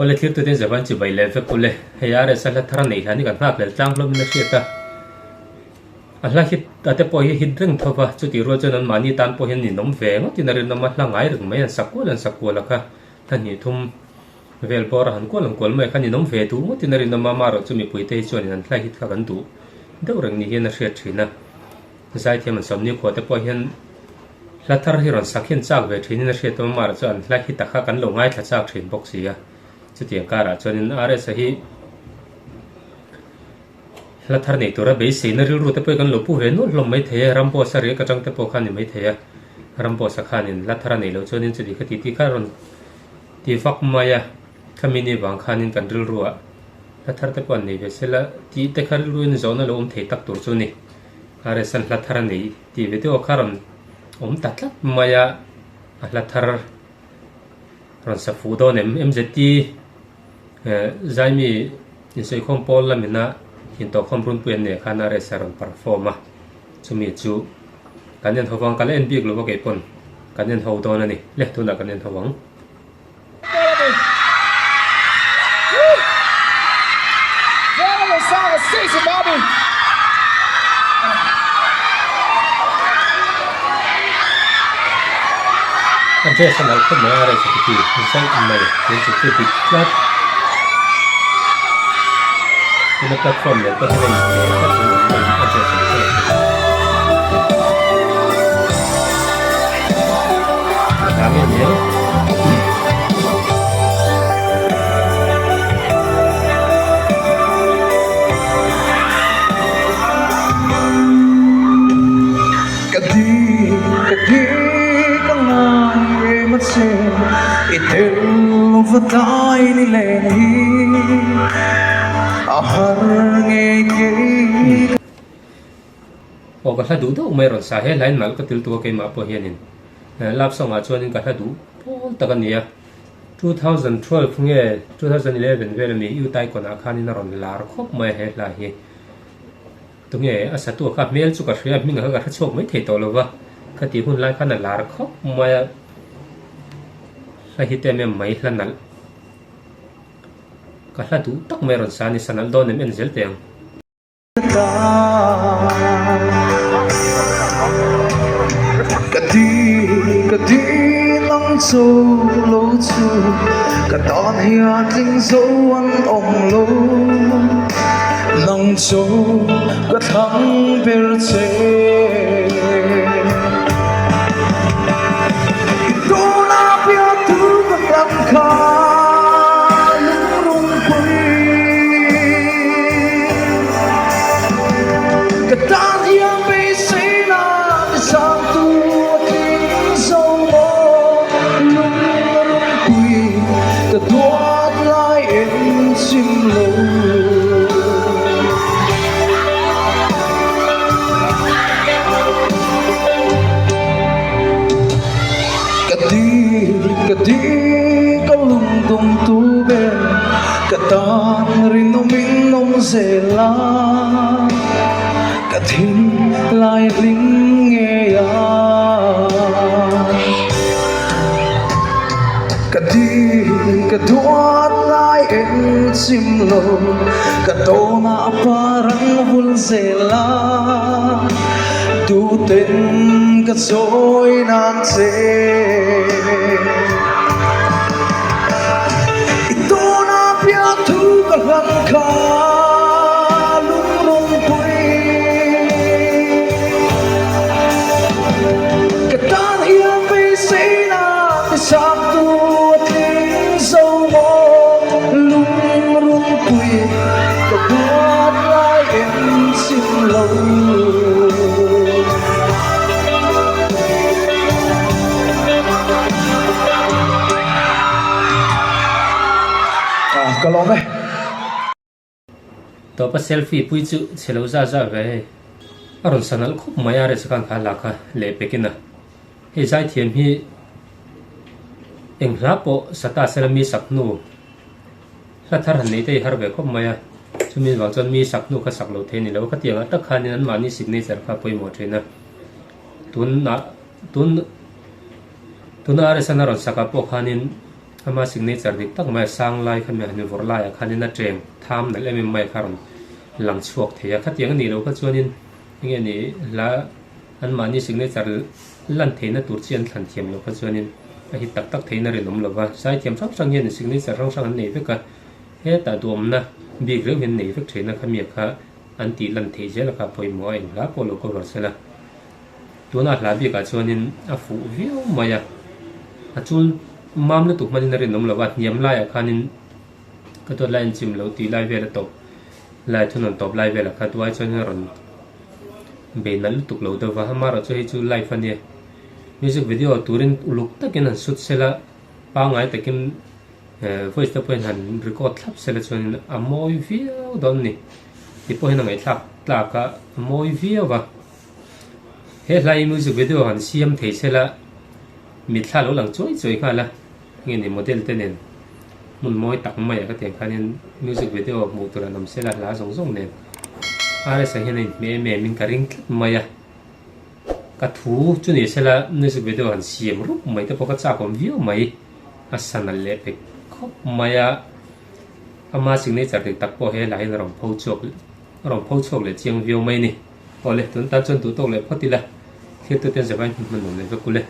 Awle thirtute Japan chibai leh vek ule, hei RS a hla thar a neih hlan hi kan nghak lel tlang hlawm in a hriat a. A hla hit a te pawh hi hit reng tho va, chutih rual chuan anmahni tan pawh hian ninawm ve ngawt in a rinawm a, hla ngai reng mai an sak kual an sak kual a kha hla hnih thum vel bawr a han kual an kual mai a kha ninawm ve duh ngawt in a rinawm a, amaherawh chu mipui te hi chuan in an hla hit kha kan duh deuh reng ni hian a hriat thin a. Zaithiam an sawmni khua te pawh hian hla thar hi rawn sak hian chak ve thin in a hriat awm amaherawh chu an hla hi tak kha kan lo ngaithla chak thin bawk si a, chutiang karah chuanin RS-a hi hla thar nei tura beiseina rilru te pawh hi kan lo pu ve nual hlawm mai thei a, Ramboss a riak atang te pawh khan ni mai thei a, Ramboss a khanin hla thar a neih loh chuanin chuti kha titi kha a rawn ti vak mai a, khami ni vang khanin kan rilruah hla thar te pawh an nei ve sela tih te kha rilruin zawhna lo awm thei tak tur chu a ni. Harrison hla thar a nei tih video kha rawn awm ta tlat mai a, a hla thar rawn sa fuh dawn em? MZT Zaimi insawikhawm pawl lamina intawhkhawm runpui an neih khan RS a rawn perform a, chumi chu kan en ho vang, ka la en bik lo va kei pawn kan en ho dawn a ni, le tunah kan en ho ang. A dress a nalh khawp mai a rei chu ti zaih mai tun chu chu dik tlat tuna platform nen pawh hian a inhmeh tlat a dress ang chu. Ka di ka di ka ngai em a che i tel va tlai ni len hi a har ngei kei. Aw ka hla duh deuh mai rawn sa he hlain nalh ka til tu a keimah pawh hianin love song ah chuanin ka hla duh pawl tak a ni a, 2012 nge 2011 vel ami U Taikon ah khanin a rawn lar khawp mai a he hla hi tunge a satu kha hmel chu ka hria a hming ah kha ka hre chhuak mai thei tawh lo va khatih hun lai khan a lar khawp mai a hla hi te em em mai hla nalh ka hla duh tak mai rawn sa a ni sa nalh dawn em en zel teh ang. Ka ti ka ti nang chu lo chu ka tan hian tling zo an awm lo nang chu ka thlang ber che i tuna piantu ka hlang kha lungrungpui. Ka tan hian beiseina ti sangtu a tling zo maw lung a rungpui ka duat lai en chim lo. Ka ti ka ti ka lungdum tu ber ka tan rinawmin awm zel a, ka thin lai hlim ngei a. Ka ti ka duat lai en chim lo, ka tawnah par an vul zel a, tuten ka chawi nan che. I tuna pian thu ka hlam kha lungrungpui Ka tan hian beiseina ti saktu a tling zo maw lungrungpui Ka duat lai em chim lo. Ka lawm e. Tawpa selfie pui chu chhe lo za za ve hei. A rawn sa nalh khawp mai a resa khan kha la kha leh pekin a. Hei zaithiam hi eng hla pawh sa ta sela mi sak hnu hla thar han nei te hi har ve khawp mai a. Chumi vang chuan mi sak hnu kha sak lo thei a ni lo. Khatiang ah tak khanin anmahni signature kha a pawimawh thin a. Tunah tun tuna RSN a rawn sak ah pawh khanin. Ama signature dik tak mai a sang lai kha mi han vawrh laiah khanin a cheng tham nalh em em mai kha a rawn lang chhuak thei a. Khatiang a nih loh kha chuanin enge ni hla anmahni signature lan theihna tur chi an thlan thiam loh kha chuanin a hit tak tak theihin a rinawm lo va. Zaithiam hrang hrang hian signature hrang hrang an nei vek a, hetah duhawmna bik reuh hian nei vek theihna kha mi kha an tih lan theih zel a kha pawimawh a, eng hla pawh lo cover sela. Tuna hla bikah chuanin a fuh viau mai a, a chul mam lutuk hmanin a rinawm lo a, hniam laiah khanin ka dawt lai an chim lo tih lai vel a tawp lai thunawn tawp lai velah kha duai chuanin a rawn bei nalh lutuk lo deuh va, amaherawh chu hei chu live a nia, music video turin uluk takin han shoot sela pangngai takin voice te pawhin han record thlap sela chuanin a mawi viau dawn a ni tih pawhin a ngaihthlak tlak a, a mawi viau va. He hla hi music video han siam thei se la, mitthla lo lang chuai chuai nghal a, nge ni model te nen hmun mawi tak mai ah ka tiang khanin music video hmuh tur an awm se la hla zawng zawng nen RS ah hian a inhmeh em em in ka ring tlat mai a, ka thu chu ni se la music video han siam rup mai te pawh ka chak awm viau mai, a sa nalh leh pek khawp mai a, ama signature dik tak pawh he hla hian a rawn pho chhuak a rawn pho chhuak leh chiang viau mai a ni. Awle, tun tan chuan duh tawk leh phawt ila, thiltuten zavai hmun hman awm leh vek ule.